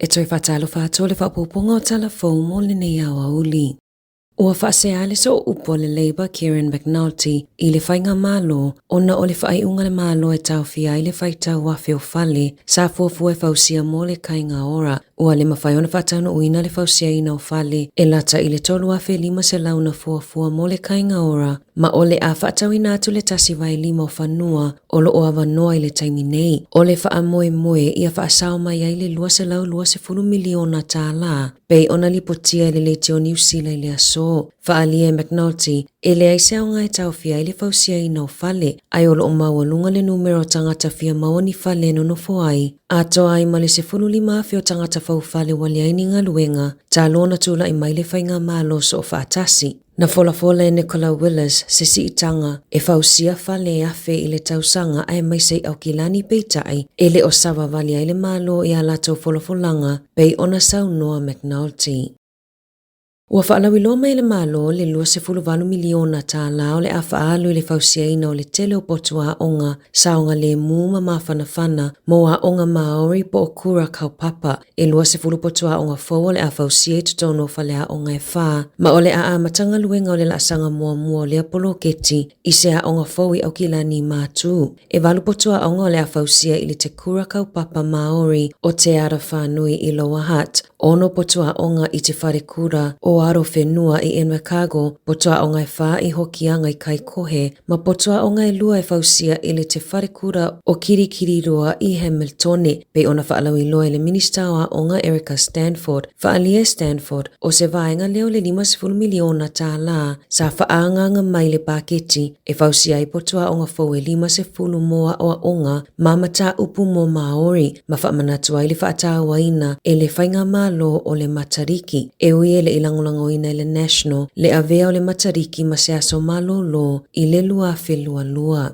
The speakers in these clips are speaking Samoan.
E toe faatalofa atu o le faaopoopoga o Tala Fou mo lenei aoauli. Ua faasea le sooupu a le Labour Kieran McNulty i le faigamalo ona o le faaiuga a le Malo e taofia ai le faitau afe o fale sa fuafua e fausia mo le kaiga ora. Ua le mafai ona faataunuuina le fausiaina o fale e lata i le 3,500 na fuafua mo le kaiga ora ma o le a faatauina atu le tasi vaelima o fanua o lo o avanoa i le taimi nei. O le faamoemoe ia faasao mai ai le $220 miliona tālā pei ona lipotia e le Leitio Niu Sila i le aso. Faaalia e McNulty, e leai se aoga e taofia ai le fausiaina o fale, ae o lo o maualuga le numera o tagata fia maua ni fale e nonofo ai, atoa ai ma le 15,000 o tagata faufale ua leai ni galuega, talu ona tulai mai le faigamalo soofaatasi. Na folafola e Nicola Willis se siitaga e fausia fale e 1,000 i le tausaga aemaise i Aukilani peitai e le o savavali ai le Malo i a latou folafolaga pei ona saunoa McNulty. Ua faalauiloa mai e le Malo le $28 miliona tālā o le a faaalu i le fausiaina o le tele o potu aoga saogalemu ma mafanafana mo aoga Māori po o kura kaupapa. E 20 potu aoga fou o le a fausia i totonu o faleaoga e whā, ma o le a amata galuega o le laasaga muamua o lea poloketi i se aoga fou i Aukilani Mātū. E valu potu aoga o le a fausia i le Te Kura Kaupapa Māori o Te Ara Whānui i Lower Hutt, ono potu aoga i Te Wharekura o Arowhenua i Invercargill, potu aoga e whā i Hokianga i Kaikohe, ma potu aoga e lua e fausia i le Te Wharekura o Kirikiriroa i Hamiltone, pei ona faalauiloa e le Minista o Aoga Erica Stanford. Faaalia e Stanford, o se vaega lea o le $50 miliona tālā sa faaagaaga mai le paketi e fausia ai potu aoga fou e 50 mo aoaoga ma mataupu mo Māori ma faamanatu ai le faatauaina e le faigamalo o le Matariki e ui e le i lagolagoina e le National le avea o le Matariki ma se aso malōlō i le 2022.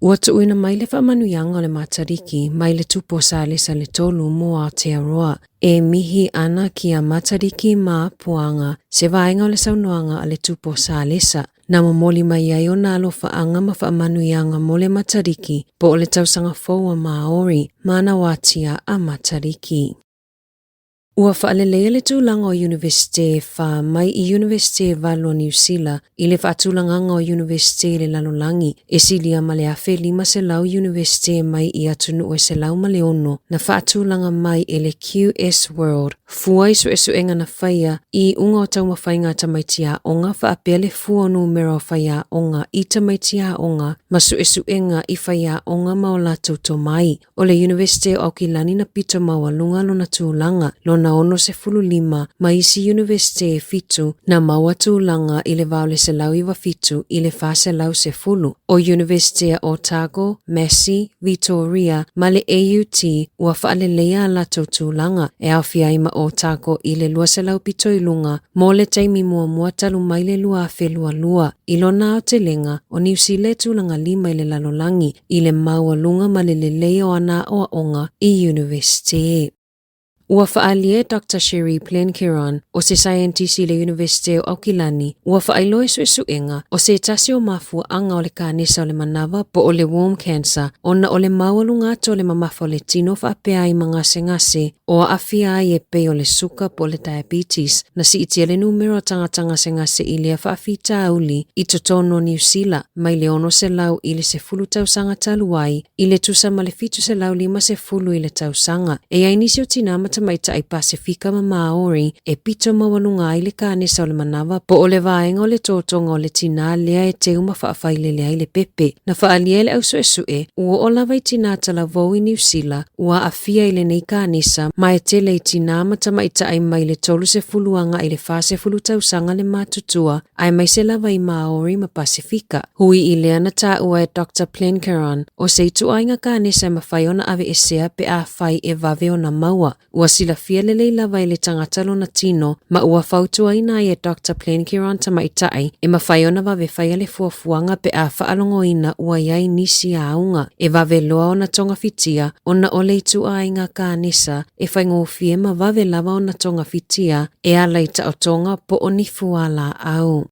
Ua tuuina mai le faamanuiaga o le Matariki mai le Tupu o Salesa le Tolu mo Aotearoa e mihi ana ki a Matariki ma Puanga, se vaega o le saunoaga a le Tupu o Salesa, na momoli mai ai ona alofaaga ma faamanuiaga mo le Matariki po o le tausaga fou a Māori ma ana watia a Matariki. Ua faaleleia le tulaga o Iunivesite e whā mai i Iunivesite e valu o Niu Sila i le faatulagaga o Iunivesite i le lalolagi e silia ma le 1,500 Iunivesite mai i atunuu e 106 na faatulaga mai e le QS World fua i suesuega na faia i iuga o taumafaiga a tamaiti aoga faapea le fua o numera o faiaoga i tamaiti aoga ma suesuega i faiaoga ma o latou tomai. O le Iunivesite o Aukilani na pito maualuga lona tulaga, lona 65 ma isi Iunivesite e fitu na maua tulaga i le va o le 197 i le 410. O Iunivesite a Otago, Massey, Vitoria ma le AUT ua faaleleia a latou tulaga e aofia ai ma Otago i le 200 pito i luga mo le taimi muamua talu mai le 2022. I lona aotelega, o Niu Sila e tulaga lima i le lalolagi i le maualuga ma le lelei o ana aoaoga i Iunivesite. Ua faaalia e Doctor Sheree Plenkiron, o se saienitisi i le Iunivesite o Aukilani, ua faailoa i suesuega o se tasi o mafuaaga o le kanesa o le manava po o le womb cancer ona o le maualuga atu o le mamafa o le tino faapea ai ma gasegase o aafia ai e pei o le suka po o le diabetes na siitia le numera o tagata gasegase i lea faafitauli i totonu o Niu Sila mai le 600 i le 10 tausaga talu ai i le tusa ma le 750 i le tausaga. E i ai nisi o tinā ma tamaitai Pasefika ma Māori e pito maualuga ai le kanesa o le manava po o le vaega o le totoga o le tinā lea e teu ma faafailele ai le pepe. Na faaalia e le ausuesue, ua oo lava i tinā talavou i Niu Sila ua aafia i lenei kanesa ma e tele i tinā ma tamaitai mai le 30 agai i le 40 tausaga le matutua aemaise lava i Māori ma Pasefika. Hui i lea na taua e Doctor Plenkeron, o se ituaiga kanesa e mafai ona aveesea pe afai e vave ona maua. Ua silafia lelei lava e le tagata lona tino ma ua fautuaina ai e Doctor Plenkeron tamaitai e mafai ona vave faia le fuafuaga pe a faalogoina ua i ai nisi auga e vave loa ona togafitia ona o le ituaiga kanesa e faigofie ma vave lava ona togafitia e ala i taotoga po o ni fualaau.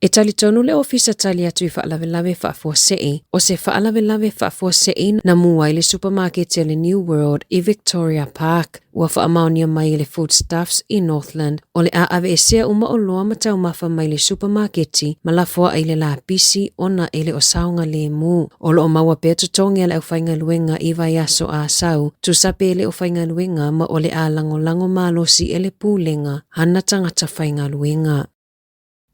E talitonu le Ofisa Tali Atu i Faalavelave Faafuasei, o se faalavelave faafuasei na mu ai le supamaketi a le New World i Victoria Park. Ua faamaonia mai e le Foodstuffs i Northland, o le a aveesea uma oloa ma taumafa mai le supamaketi ma lafoai i le lapisi ona e le o saogalemu. O lo o maua pea totogi a le aufaigaluega i vaiaso a sau, tusa pe le o faigaluega ma o le a lagolago malosi e le Pulega hana tagata faigaluega.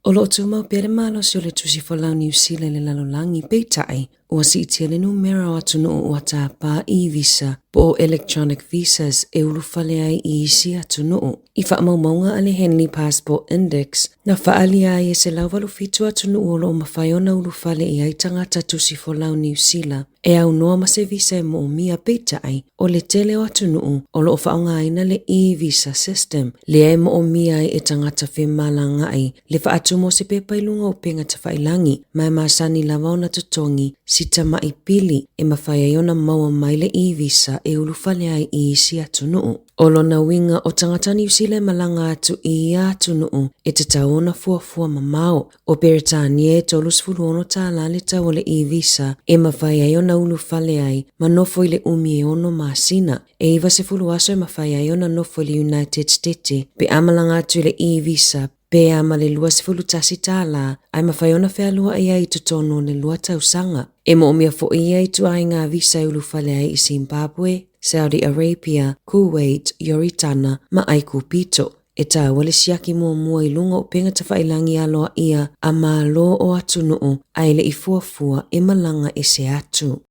O lo o tumau pea le malosi o le Tusi Folau Niu Sila i le lalolagi, peitai, ua siitia le numera o atunuu ua tapa e-visa po o electronic visas e ulufale ai i isi atunuu. I faamaumauga a le Henley Passport Index, na faaalia ai e 187 atunuu o lo o mafai ona ulufale i ai tagata tusi folau Niu Sila e aunoa ma se visa e moomia, peitai, o le tele o atunuu o lo o faaaogaina le e-visa system, lea e moomia ai e tagata femalagaai le faatumu o se pepa i luga o upega tafailagi, ma e masani lava ona totogi si tamai pili e mafai ai ona maua mai le e-visa e ulufale ai i isi atunuu. O lona uiga, o tagata Niu Sila e malaga atu i ia atunuu e tatau ona fuafua mamao. O Peretania e 36 tālā le tau o le e-visa e mafai ai ona ulufale ai ma nofo i le umi e ono masina. E 90 aso e mafai ai ona nofo i le United Stete pe a malaga atu i le e-visa pe a ma le 21 tālā ae mafai ona fealuai ai i totonu o le lua tausaga. E moomia foi ia ituaiga visa e ulufale ai i Zimbabwe, Saudi Arabia, Kuwait, Ioritana ma Aikupito. E taua le siaki muamua i luga o upega tafailagi aloaia a Malo o atunuu ae le i fuafua e malaga ese atu.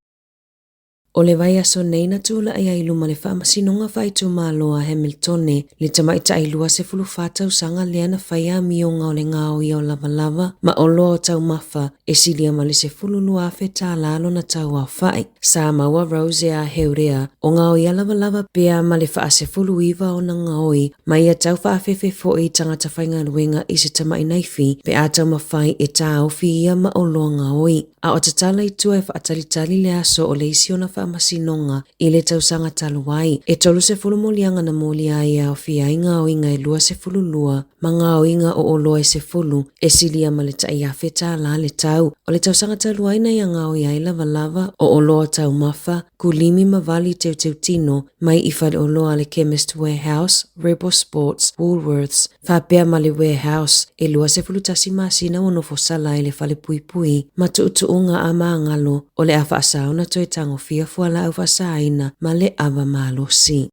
O le vaiaso nei na tulai ai i luma le Faamasinoga Faaitumalo a Hamiltone le tamaitai 24 tausaga lea na faia amioga o le gaoia o lavalava ma oloa o taumafa e silia ma le $12,000 tālā lona tauaofai. Sa maua Rose a Heurea o gaoia lavalava pea ma le faasefuluiva ona gaoi ma ia tau faafefe foi i tagata faigaluega i se tamai naifi pe a taumafai e tāofi ia ma oloa gaoi. A o tatala i tua e faatalitali le aso o le isi ona faamasinoga i le tausaga talu ai, e 30 moliaga na molia ai e aofia ai gaoiga e 22 ma gaoiga o oloa e 10 e silia ma le tai afe tālā le tau. O le tausaga talu ai na ia gaoia ai lavalava o oloa taumafa, kulimi ma vali teuteutino mai i faleoloa a le Chemist Warehouse, Rebel Sports, Woolworths, faapea ma le Warehouse, e 21 masina ua nofo sala ai le falepuipui ma tuutuuga a magalo o le a faasao ona toe tagofia fualaau faasāina ma le ava malosi.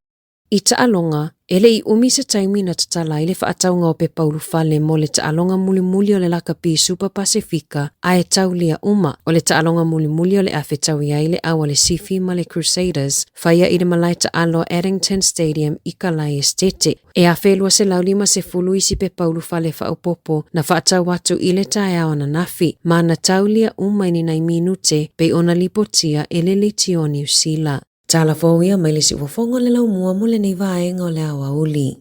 I taaloga, e le i umi se taimi na tatala ai le faatauga o pepa ulufale mo le taaloga mulimuli o le lakapi Supa Pasefika a e taulia uma. O le taaloga mulimuli o le a fetaui ai le au a le Sifi ma le Crusaders, faia i le malae taalo Addington Stadium i Kalae Esitete. E 1250 isi pepa ulufale faaopoopo na faatau atu i le taeao ananafi, ma na taulia uma i ni nai minute pei ona lipotia e le Leitio Niu Sila. Tala fou ia mai le siufofoga o le laumua mo lenei vaega o le aoauli.